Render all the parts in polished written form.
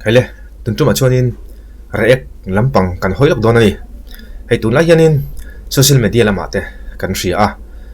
Khaile, tun tumah chuanin react lampang kan hawi lawk dawn a ni. Hei tunlai hianin social media lamah te kan hria a,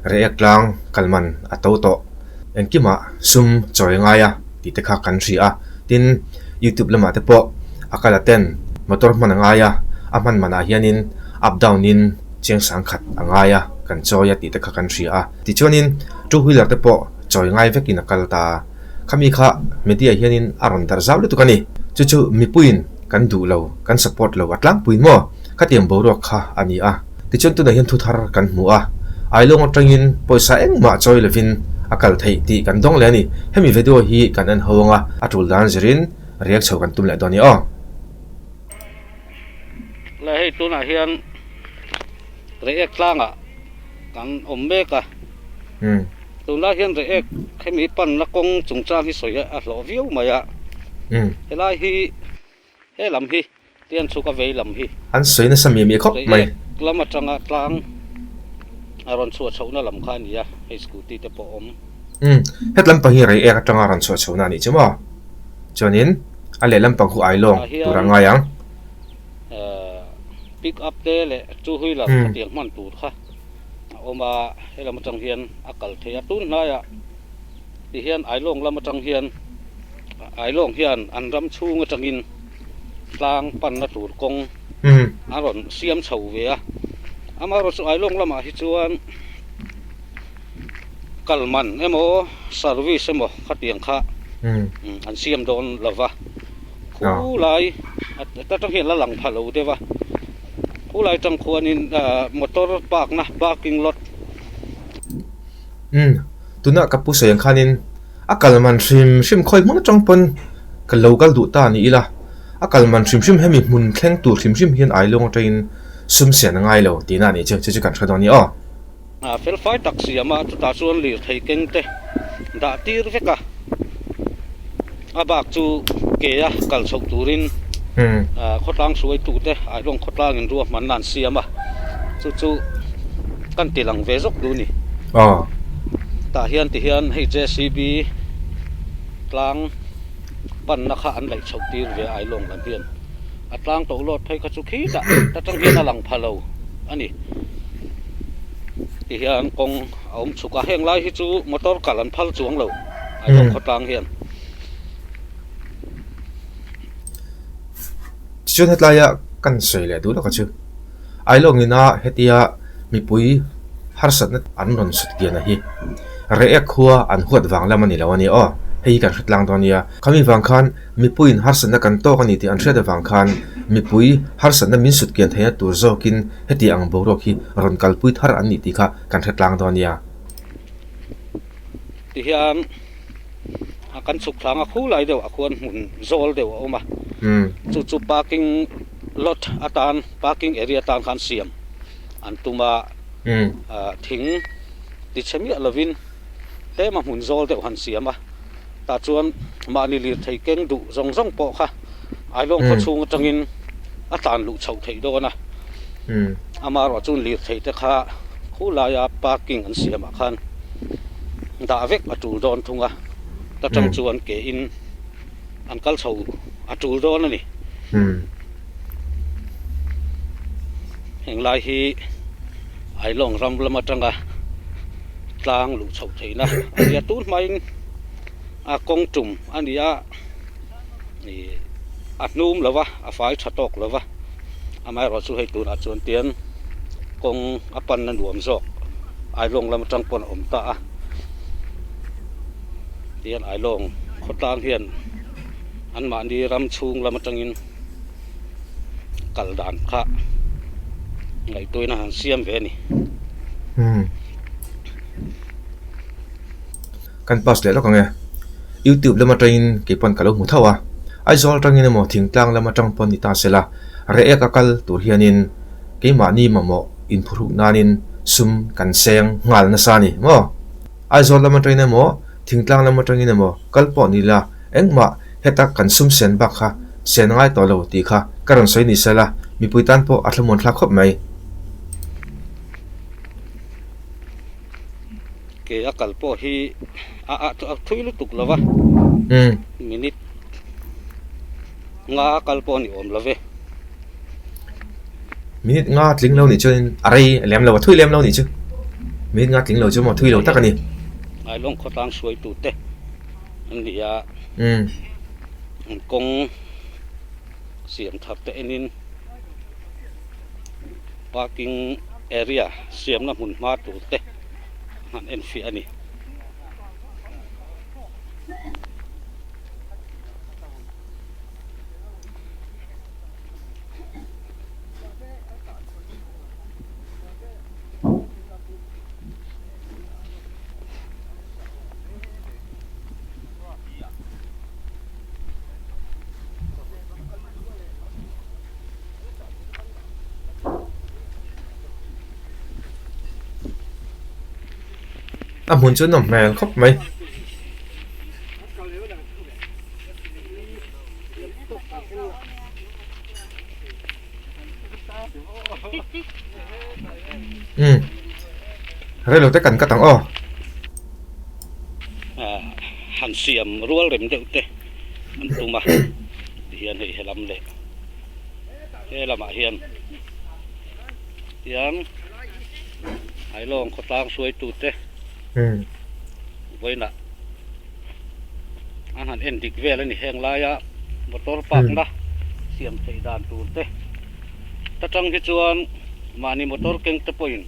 react tlang kal man a to tawh, engkimah sum chawi ngai a tih te kha kan hria a. Tin, youtube lamah te pawh a kal a ten motor hman a ngai a, a hman manah hianin up down in chiang sang khat a ngai a, kan chawi a tih te kha kan hria a. Tichuanin two wheeler te pawh chawi ngai vekin a kal ta. Khami kha media hianin a rawn darh zau lutuk a ni. Chu chu mipuiin kan duh lo, kan support lo a tlangpui maw? Khatiang boruak kha a ni a. Tichuan tunah hian thu thar kan hmu a, Ailawng atangin pawisa engmah chawi lovin a kal theih tih kan dawng leh a ni. Hemi video hi kan en ho anga a tul dan zirin react chho kan tum leh dawn a ni aw. Le hei tunah hian Reiek tlangah kan awm mek a. Tunlai hian Reiek hemi panna kawng chungchang hi sawi a hlawh viau mai a. Helai hi he lam hi tian chhuk a vei lam hi. An sawi nasa miah miah khawp mai. Reiek lam atanga tlang a rawn chhuah chhohna lam kha a ni a, hei scooty te pawh awm. Het lampang hi Reiek atanga rawn chhuah chhohna a nih chu maw? Chuanin a lehlam pang khu Ailawng tur a ngai ang. Pick up te leh two wheeler khatiang hman tur kha a awm a, helam atang hian a kal thei a, tun hnaiah ti hian Ailawng lam atang hian Ailawng hian an ram chhung atangin tlang panna tur kawng a rawn siam chho ve a, amaherawhchu Ailawng lamah hi chuan kal man emaw service emaw khatiang kha an siam dawn lo va, khu lai atang hian la lang pha lo deuh a, khu lai atang khuanin motor park na parking lot. Umm tuna ka pu sawi ang khanin a kal man hrim hrim khawi hmun atang pawn ka lo kal duh ta ni ila, a kal man hrim hrim hemi hmun thleng tur hrim hrim hian Ailawng atangin sum sian a ngai lo tihna a nih chu, chu chu kan hre dawn a ni aw. Felfai tak siam a, chutah chuan lirthei keng te dah tir vek a, a bak chu ke a kal chhoh turin khawtlang hruaitu te Ailawng khawtlang in ruahmanna an siam a, chu chu kan ti lang ve zawk duh a ni. Tah hian ti hian hei JCB tlang panna kha an laih chhoh tir ve a Ailawng lam hian a tlang tawh lawt phei kha chu khitah ta tang hian a lang pha lo. a ni. Tihian kawng a awm chhuk a, heng lai hi chu motor kal an phal chuang lo Aizawl khawtlang hian. Tichuan hetlaia kan sawi leh duh lawk a chu Ailawng ina hetia mipui harsatna an rawn sut kian a hi Reiek khua an huat vang lam a ni lo a ni aw, hei hi kan hre tlang dawn nia. Khami vang khan Mipuiin harsatna kan tawk a ni tih an hriat avang khan mipui harsatna min sut kian theihna tur zawkin heti ang boruak hi rawn kalpui thar an nih tih kha kan hre tlang dawn nia. Tihian a kan chhuk thlang a khu lai deuh ah khuan hmun zawl deuh a awm a, chu chu parking lot atan parking area atan khan siam an tum a, thing tichhe miah lovin tlema hmun zawl deuh han siam a. Tah chuan mahni lirthei keng duh zawng zawng pawh kha Ailawng khaw chhung atangin a tlan luh chhoh theih dawn a. Amaherawh chuan lirthei te kha khu laia parking an siamah khan dah vek a tul dawn thung a, ta tang chuan ke in an kal chho a tul dawn a ni. Heng lai hi Ailawng ram lam atanga tlang luh chhoh theihna a nia tun hmain a kawng tum a ni a ih a hnum lo va a fai tha tawk lo va amaherawh chu hei tunah chuan tian kawng a panna nuam zawk Ailawng lam atang pawn a awm ta a tian Ailawng khawtlang hian anmahni ram chhung lam atangin kal dan kha ngaihtuahna han siam ve a ni. Kan pass leh lawk ang e. Youtube lam atangin kei pawn ka lo hmu tho a. Aizawl atangin emaw thingtlang lam atang pawn ni ta sela reh ek a kal tur hianin keimahni mamawh inphurhuk nanin sum kan seng nghal nasa a ni maw? Aizawl lam atangin emaw thingtlang lam atangin emaw kal pawh ni la engmah heta kan sum sen bak kha sen ngai tawh lo tih kha ka rawn sawi ni sela mipui tan pawh a thlamuan thlak khawp mai. Ke a kal pawh hi a a thui lutuk lo va minute. Nga kal pawh a ni awm lo ve. Minute nga tling lo nih chuanin a rei lem lo a thui lem lo nih chu. Minute nga tling lo chu maw thui lo tak a ni. Ailawng khawtlang hruaitute an ni a. An kawng siam thar te enin parking area siamna hmun hma tur te an enfiah a ni. A hmun chu nawm hmel khawp mai. Umm reilo te kan cut ang aw. Han siam rual rem deuh te an tum a tihian hei helam leh he lamah hian tiang Hailawng khawtlang hruaitu te vawiinah an han en dik vel a ni heng laia motor park na siam theih dan tur te ta tang hi chuan mahni motor keng te pawhin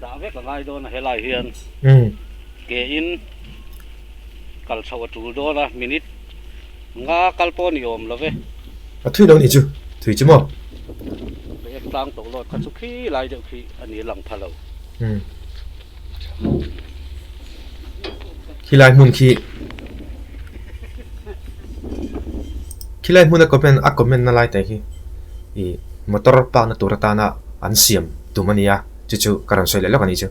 dah vek a ngai dawn a helai hian ke in kal chhoh a tul dawn a minute nga kal pawh a ni awm lo ve. A thui lo nih chu thui chu maw? Leh tlang tawh lawt kha chu khi lai deuh khi a ni lang pha lo. Khilai hmun khi khilai hmuna comment a comment na lai te khi ih motor park na tur atana an siam tum a nia chu chu ka rawn sawi leh lawk a nih chu.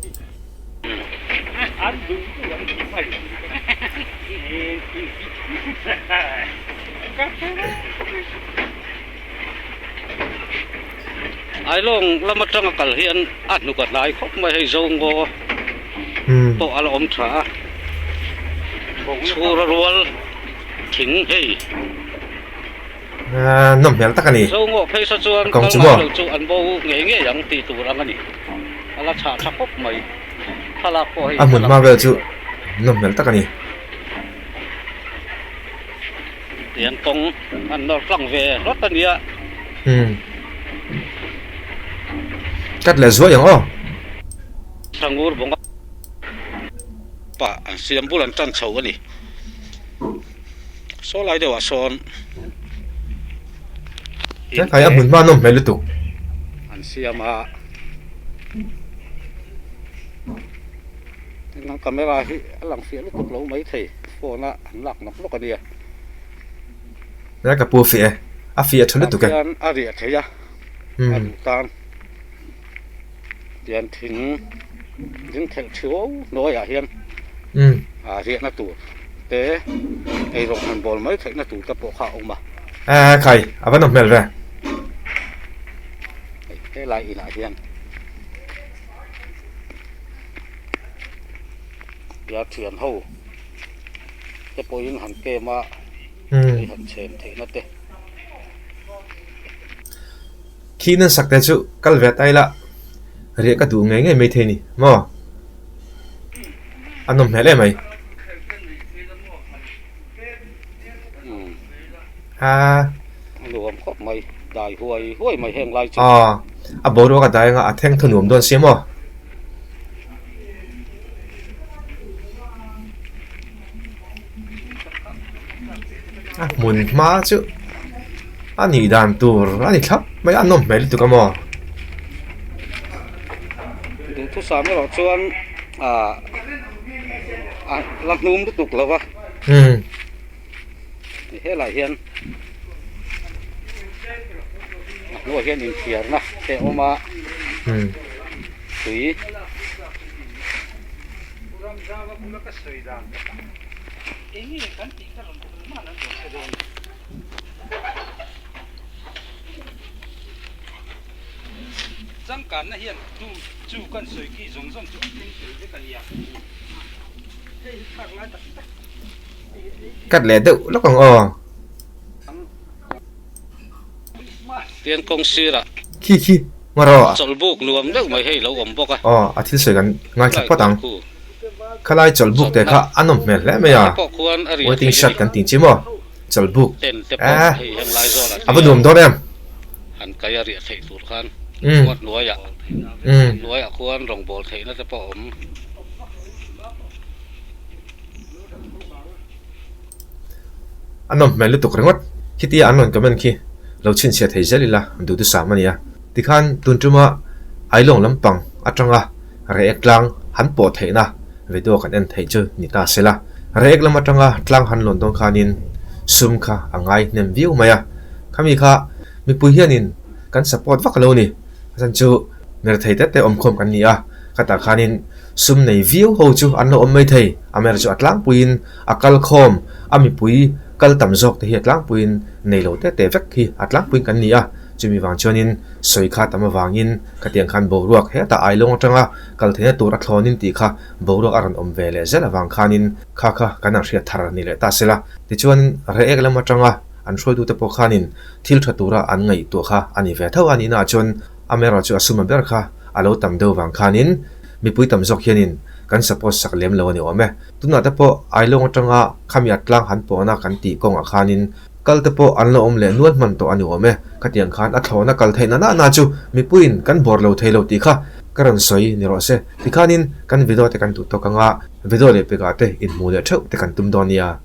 Ailawng lam atanga kal hian a hnuk a hnai khawp mai hei Zongo pawh a la awm tha a, chhura rual thing hei nawm hmel tak a ni. Zongo phei saw chuan kal ngai lo chu an bo ngei ngei ang tih tur ang a ni, a la chhah tha khawp mai thlalak pawh hei a hmun hma vel chu nawm hmel tak a ni. Tiang kawng an nawr tlang ve hlawt a nia. Umm. Cut leh zuai ang aw. Sangur bawnga pah an siam bul an tan chho a ni. Saw lai deuhah sawn in te a hmun hma nawm hmel lutuk. An siam a. Engah camera hi a lang fiah lutuk lo mai thei phone a an lak nawk nawk a nia. Nia ka pu a fiah e, a fiah tha lutuk e. Tah hian a riah thei a, a duh tan tian thing ding thelh thiau hnuaiah hian a riahna tur te eirawng han bawl mai theihna tur te pawh kha a awm a. Aaa khai a va nawm hmel ve. Hei helai inah hian. Tia thian ho te pawhin han kem a hei han chhem theihna te. Khi nan sak te chu kal ve ta ila riah ka duh ngei ngei mai thei ni maw a nawm hmel em mai. A nuam khawp mai dai huai huai mai heng lai chu. Aw a boruak a dai anga a thleng tha nuam dawn sia maw. A hmun hma chu a nih dan tur a ni thlap mai a nawm hmel lutuk a maw. Duhthusam erawh chuan ah a la hnum lutuk lo va. Helai hian a hnuaiah hian inthiarna te a awm a tui Cut leh deuh lawk ang aw. Tian kawng sirah. Khi khi ngarawh. Chawlhbuk nuam deuh mai hei lo awm bawk a. Aw a thil sawi kan ngaithla phawt ang. Khalai chawlhbuk te kha a nawm hmel hle mai a. Waiting shed kan tih chi maw? Chawlhbuk eh a va nuam dawn em? Han kai a riah theih tur khan khuat hnuaiah hnuaiah khuan rawngbâwl theihna te pawh a awm. A nawm hmel lutuk ringawt. Khitia an rawn comment khi lo chhinchhiah thei zel ila duhthusam a nia. Tikhan tun tuma Ailawng lampang atanga Reiek tlang han pawh theihna video kan en theih chu ni ta se la. Reiek lam atanga tlang han lawn dawn khanin sum kha a ngai hnem viau mai a. Khami kha mipui hianin kan support vak lo ni. A chhan chu mirethei te te awmkhawm kan ni a, khatah khanin sum nei viau ho chu an lo awm mai thei. Amaherawhchu a tlangpuiin a kalkhawm a mipui kal tam zawk te hi a tlangpuiin nei lo te te vek hi a tlangpuiin kan ni a. Chumi vang chuanin sawi kha tam avangin khatiang khan boruak hetah Ailawng atanga kal theihna tur a thlawnin tih kha boruak a rawn awm ve leh zel avang khanin kha kha kan han hriat thar ni leh ta se la. Tichuanin Reiek lam atanga an hruaitute pawh khanin thil tha tura an ngaihtuah kha a ni ve tho a nihnaah chuan amaherawh chu a suma ber kha a lo tam deuh vang khanin mipui tam zawk hianin kan support sak lem lo a ni awm e. Tunah te pawh Ailawng atanga khami a tlang han pawhna kan tih kawngah khanin Kal te pawh an la awm leh nual hman tawh a ni awm e. Khatiang khan a thlawhna kal theihna na na chu mipuiin kan bawr lo thei lo tih kha ka rawn sawi ni rawh se. Tikhanin kan video te kan duh tawk anga video leh pekah te inhmuh leh theuh te kan tum dawn nia.